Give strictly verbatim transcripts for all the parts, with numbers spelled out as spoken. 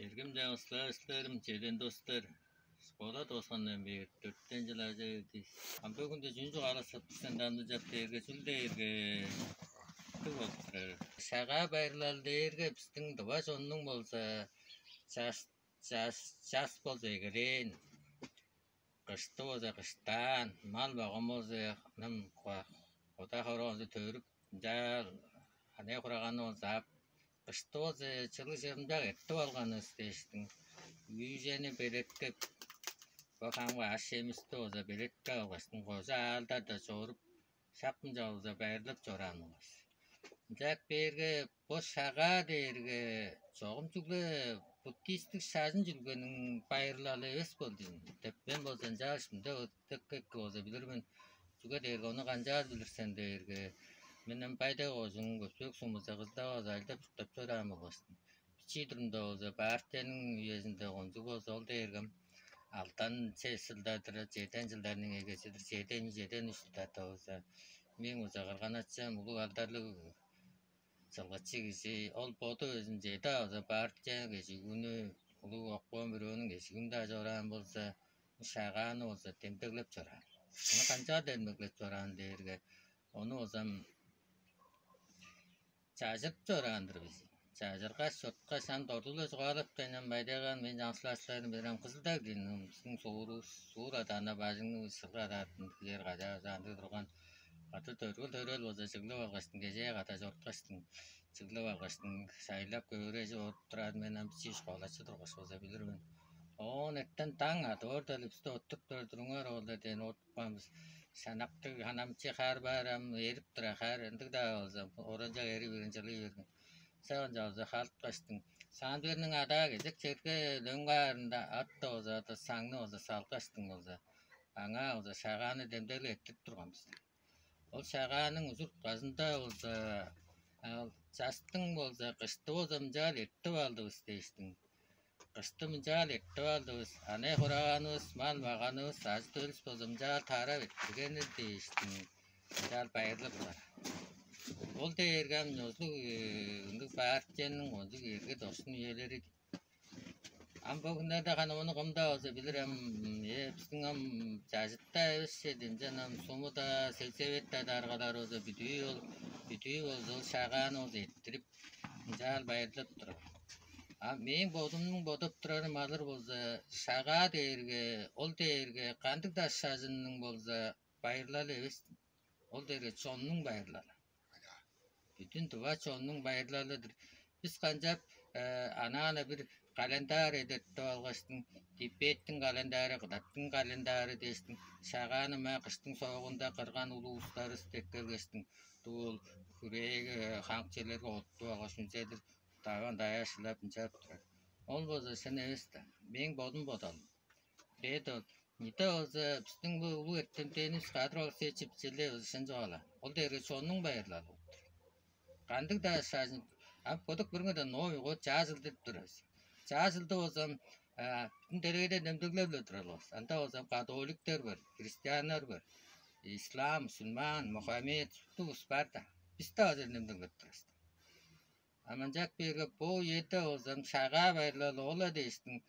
Эргим чаңгыс класстарым, чеден достар, школа дооскандан бээр дөртен чыл ажа берди. Ам бөгүнде чүнү чугаалаксап сен дамдыжап дээрге чүл дээрге кыл болуп турар. Шагаа байырлал дээрге бистиң дыва чоннуң болза час час час болза эгелээн, кышты болза кыштаан, мал-маган болза ным куда-хороонзу төрүп, ынчаар анай-хураганы болза ап, кышты болза чылыг чырымчак эртип алганывыс дээштиң, үүжени белеткеп, бо хамгы аш-чемисти болза белеткеп алгаштың, кожа аалдарда чоруп, шак мынча болза байырлап чораан болгаш. Ынчап бээрге бо шагаа дээрге чогум чүгле буддистик шажын чүлгениң байырлалы эвес болду деп мен болза ынчааш мынча өттеккекке болза билир мен. Чүге дээрге ону канчаар билир сен дээрге, мен ам Бай-Тайга кожууннуң Көпсөөк сумуза кызда база ажылдап чурттап чораан болгаштың, бичии турумда болза партияның үезинде кончуг болза ол дээрге ам алдан чес чылдадыр, чеден чылдарның эгезидир, чеден чеден үш чылдарда болза мээң болза кырган-ачам улуг алдарлыг чылгычы кижи, ол боду өзүн чеде база партия кежигүүнү, улуг обком бюронуң кежигүүн-даа чораан болза, шагааны болза демдеглеп чораан. Ону канчаар демдеглеп чораан дээрге, ону болзам чажырып чораан-дыр бис. Чажыргаш, чурткаш, ам дорду-ла чугаалап каан, ам байдайгаан мен чаңгыс класстарым берем Кызылдаг диин, биздиң суурувус, суур адаана бажыңныг, шылгы адаатын килер кажаажаандыг турган. Кады төргүл төрел болза чыглып алгаштың, кежээ када чоруткаштың, чыглып алгаштың, шайлап көөрежип оруп турар мен ам бичии школачы тургаш болза билир мен. Оон эртен даң адыорда эле бисти оттуруп турар, туруңар оолдар дээн, оттупкан бис. Шанактыг ханамчы хаар баар ам эрип тура, хаар ындыг-даа болза, оранчак эри берген, чылый берген. Саван чалза халыткаштың, саан берниң адаа кезек черге дөң каарында ат-та болза, ада саңны болза салгыштың болза, аңаа болза шагааны демдеглеп эртип турган бис. Ол шагааның узуртказында болза, ал частың болза, кышты болза мынчаал эртип алдывыс дээштиң. Кышты мынчаал эртип алдывыс, анай-хураганывыс, мал-маганывыс, ажы-төлүвүс болза мынчаал тарап эрттиргеннер дээштиң, мынчаал байырлап турар. Ол дээрге ам ёзулуг ындыг партияның кончуг эрге дошкун үелери. Ам бо хүннерде ханы ону кым-даа болза билир, ам э бистиң ам чажыт-даа эвес че, демчен ам сумуда, сельсовет-даа даргалар болза бүдүү ол, бүдүү болза ол шагааны болза эрттирип, ынчаар байырлап турар. А мээң бодумнуң бодап турарым алыр болза, шагаа дээрге, ол дээрге кандыг-даа шажынның болза байырлалы эвес, ол дээрге чоннуң байырлалы. Бүтүн тыва чоннуң байырлалыдыр. Бис канчап анаана бир календарь эдертип алгаштың, Тибеттиң календары, Кыдаттың календары дээштиң, шагааны маа кыштың соогунда кырган улуустарыс деп келгештиң, дуул хүрээги хаңчыларга оттуп алгаш, үнзедир даван даяашылап ынчап турар. Ол болза сен эвес-даа, мээң бодум бодалым. Бедо, нита болза бистиң бо улуг эртемденивис Кадыр Алексеевич Чипчиле ызышын чугаалаан. Ол дээрге чоннуң байырлалы болуп тур. Кандыг-даа шажын, ам бодук бүрүңүден ноой го чаа чылдып турарыз. Чаа чылды болзам, бүтүн делегейден демдеглеп-ле турар болза. Анда болзам католиктер бар, христианнар бар, ислам, мусульман, Мухаммед, шуптувус бар да. Бисте азыр демдеглеп турарыз. А мынчак берге бо үеде болзам шагаа байырлалы ол-ла дээштиң,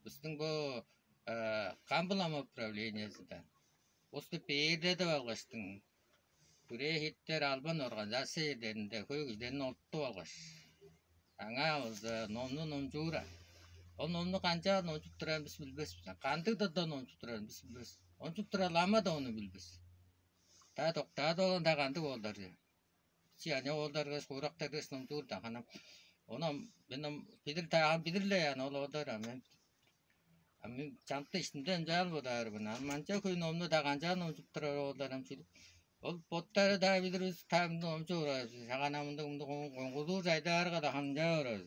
бистиң бо Камбылама управлениезинден улусту бээрледип алгаштың, хүрээ хиттер албан организация черлеринде хөй кижилерни олуттуп алгаш, аңаа болза номну номчуура. Ол номну канчаар номчуп турарын бис билбес бис. Кандыг дылда номчуп турарын бис билбес. Номчуп турар лама да ону билбес. Та доктаады болганда кандыг болдар? Чи ане оолдар кыш куурактар кыш номчуур да ханам. Ону мен билир таам билир-ле яан ол оолдар а мен а мен чамдык иштимде ынчаал бодаар мен. Ам манча хөй номну да канчаан номчуп турар оолдар ам чүлүк. Ол боттары-даа билир бис таамды номчуп орар. Саганамындыг мындыг коңгулуур чайдаарга да ханчаа орар.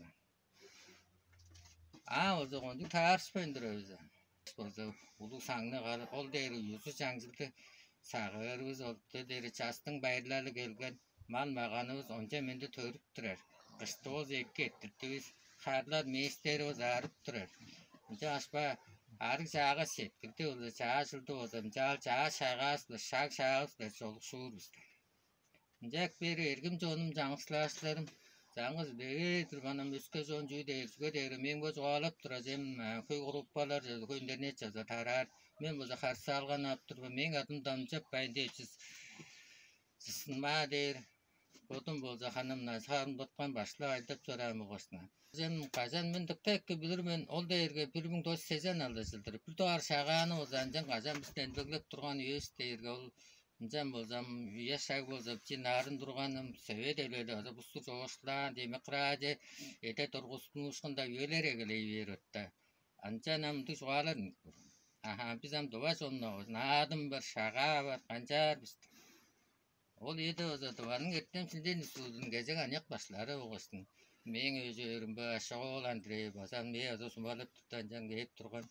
Аа болза кончуг таарышпайн турар бис. Болза улуг саңны калып, ол дээри юзу чаңчылды сагыырывыс олуптар дээри частың байырлалы келген, мал-маганывыс онча-менди төрүп турар. Кышты болза эки эрттирдивис, харлар мээстеривис аарып турар. Ынча ашпа арыг чаагаш четкилди болза, чаа чылды болза, ынчаал чаа шагаавыс-биле, шаг шаавыс-биле чолукшуур бис. Ынчак бээр эргим чонум, чаңгыс класчыларым, Чаңгыс бевээ турганам өске чон чүү дээр, чүге дээрге мен бо чугаалап тура чем хөй группалар, хөй интернет чаза тараар. Мен болза харсаалган ап турбан, мээң адым дамчаппайн деп чыс сынмаа дээр. Бодум болза ханымна саарымдаткан башлап айдап чораан болгаш-на. Кажан мен дыка эки билир мен, ол дээрге бир муң тос сезен алды чылдыр. Бир дугаар шагааны болза ынчан кажан бис демдеглеп турган үевис дээрге ол ынчан болзам үе шаг болза чи нарын турганым сөбе делели база бустур чогуштулаан демократия эде тургустунушкунда үелер эгелей бээр отта. Ынчан ам ындыг чугаалар аха бис ам дува чонногус наадым бар, шагаа бар, канчаар бис. Ол ийеде база дыванның эртем силден устуудун кезек аныяк башлаары болгуштун. Мээң өзүөрүм ба шоол Андрей база мээ база сумалып турда ынчан кээп турган.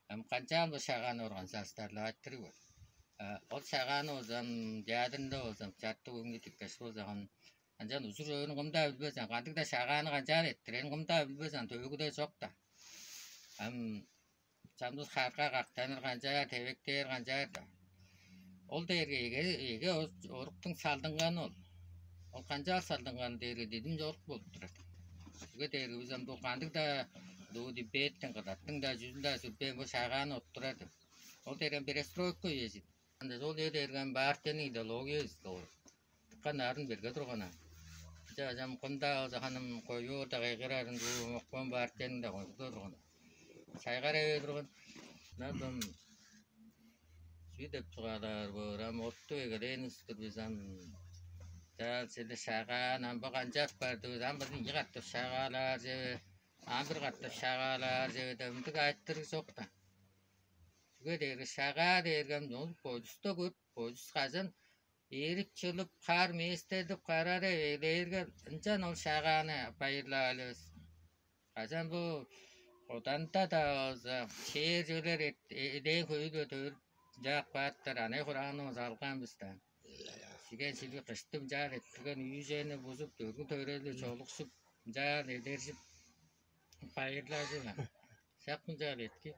Ам канчаан бо шагаан организациялар айтырыг бар. Ол шагааны болзам театрында болзам чартты бүгүнгү тиккеш болзаган анчан ужур өөрүн кымдаа билбезен, кандыг-даа шагааны канчаар эрттирерин кымдаа билбезен, төөгү-даа чок-та. Ам чамдыс харга кактаныр канчаар, тевектээр канчаар-да. Ол дээрге эге эге оруктуң салдынганы ол. Ол канчаар салдынганы дээрге дидим чорук болуп турар. Чүге дээрге бис ам бу кандыг-даа дуу дибээттен кыдаттың-даа чүзүн-даа сүрбээн бо шагааны оттурар деп. Ол дээрге перестройка үези. Анда ол үе дээрге ам партияның идеологиязы ол. Дыка нарын берге турган ам. Ынча ажам кым-даа болза ханым коюурда кайгырарын дуу мокпон партияның-даа койгуза турган. Чайгар эве турган. Надам чүү деп чугаалаар боор ам оттуп эгелээн устур бис ам. Чаал силер шагаан ам бо канчап бардывыс ам база ийи катап шагаалаар чеве, ам бир катап шагаалаар чеве деп ындыг айтырыг чок-та. Чүге дээрге шагаа дээрге ам ол бодуста көрүп, бодус кажан эрип чылып, хаар мээстердип карары эвейлээрге, ынчан ол шагааны байырлаалывыс. Кажан бу куданда-даа болза, шээр чөлер элээн хөй-ле төрүп, ынчаап кааттар, анай хураанывыс алган бис-даа. Сиген силги кыштым чаар эттирген үйүжени бузуп, дөргүн төрели чолукшуп, ынчаар эдержип, байырлажып. Шак мынчаар эки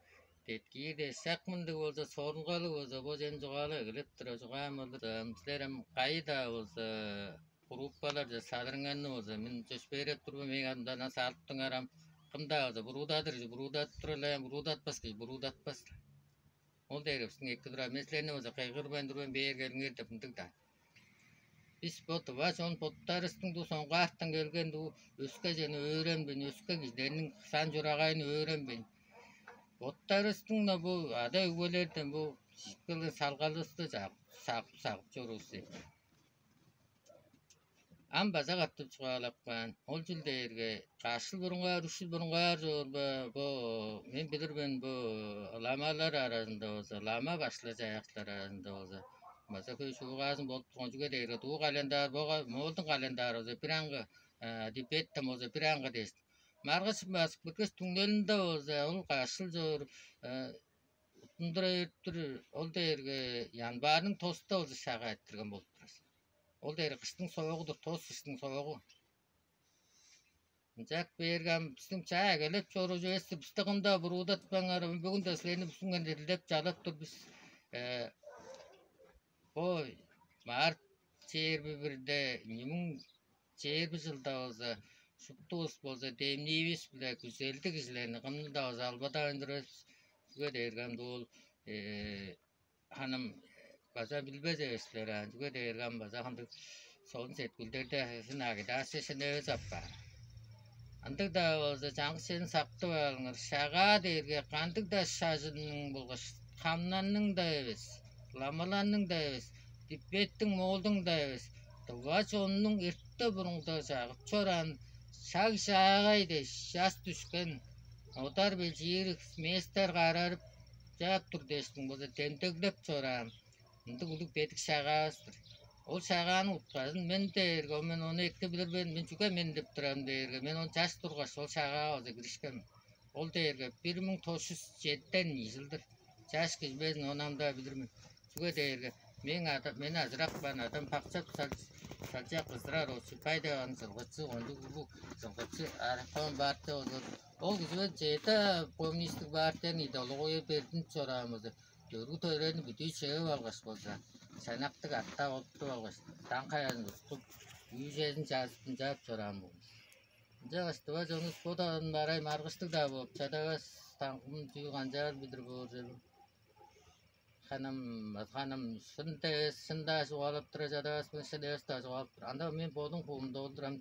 деткиир дээш, шак мындыг болза, сорунгалы болза, бо чен чугаалап эгелеп тура, чугаам болду. Силер ам кайы-даа болза, группаларже салырыңарны болза, мен чөпшээреп турбайн, мээң адымдан салыптыңар ам. Кым-даа болза, буруудадыр кижи буруудадып турар-ла, буруудатпас кижи буруудатпас-ла. Ол дээрге бистиң эки турар. Мен силерни болза кыйгырбайн турбайн, бээр келиңер деп ындыг-даа. Бис бо тыва чон боттарывыстың дуу соңгаартан келген дуу өске чени өөренмейн, өске кижилерниң сан-чурагайын өөренмейн, боттарывыстың-на бо ада-өгбелерден бо читкелден салгалывысты сагып, сагып чорувус деп. Ам база катап чугаалап каан, ол чүл дээрге каш чыл бурунгаар, үш чыл бурунгаар чоор бе, бо мен билир мен, бо ламалар аразында болза, лама башкылар чаяакчылар аразында болза, база хөй шуугаазын болуп турган. Чүге дээрге дуу календарь бо моолдуң календары болза бир аңгы, дибеттен болза бир аңгы дээш, маргыш басып биргеш түңнелинде болза ол каш чыл чоор уттундура берип тур. Ол дээрге январның тоста болза шагаа эрттирген болуп турар. Ол дээрге кыштың соогу-дур, тос кыштың соогу. Ынчак бээрге ам бистиң чаа эгелеп чоруур чүвес-тир, бисти кым-даа буруудатпаңар, бүгүн-даа силерни бүзүңер дирилдеп чалап тур бис. Бо март чээрби бирде ийи муң чээрби чылда болза, шуптувус болза демниивис-биле күзелдиг кижилерни кымны-даа болза албадавайн турар бис. Чүге дээрге ам дуул ханым база билбес эвес силер аан, чүге дээрге ам база кандыг солун сеткилдерде сен агитация шеневес апаар. Ындыг-даа болза, чаңгыс черин сактып алыңар. Шагаа дээрге кандыг-даа шажынның болгаш хамнанның-даа эвес, ламаларның-даа эвес, диппеттиң моолдуң-даа эвес, дыва чоннуң эрте бурунгда чагып чораан шаг-шаагай дээш час дүшкен, одар-белчиир мээстер карарып, чаап тур дээштиң болза демдеглеп чораан ындыг улуг бедик шагаавыс-тыр. Ол шагааның утказын мен дээрге, ол мен ону эки билир мен, мен чүге мен деп турарым дээрге, мен ону чаш тургаш, ол шагаа база киришкен мен. Ол дээрге бир муң тос чүс чеден ийи чылдыр. Чаш кижи безин ону ам-даа билир мен. Чүге дээрге мээң адам, мени ажырап каан адам пакчап салчак кызырар ол чурпай деп аны чылгычы, кончуг улуг чылгычы, аракон партия болур. Ол кижи бен чеде коммунистик партияның идеология бердинип чораан болза, дөргү төрени бүдүү чыып алгаш болза, чанактыг артта олуттуп алгаш, даң каязын туткуп, үүжезин чазып ынчаап чораан болган. Ынчангаш тыва чонувус бо даан барай маргыштыг-даа бооп чадавас, таңгым чүү канчаар билир боор чүвел. Ханам, ханам шын девес, шын-даа чугаалап тура чадавас мен, шын эвес-даа чугаалап тур. Анда мен бодум хуумда олур ам.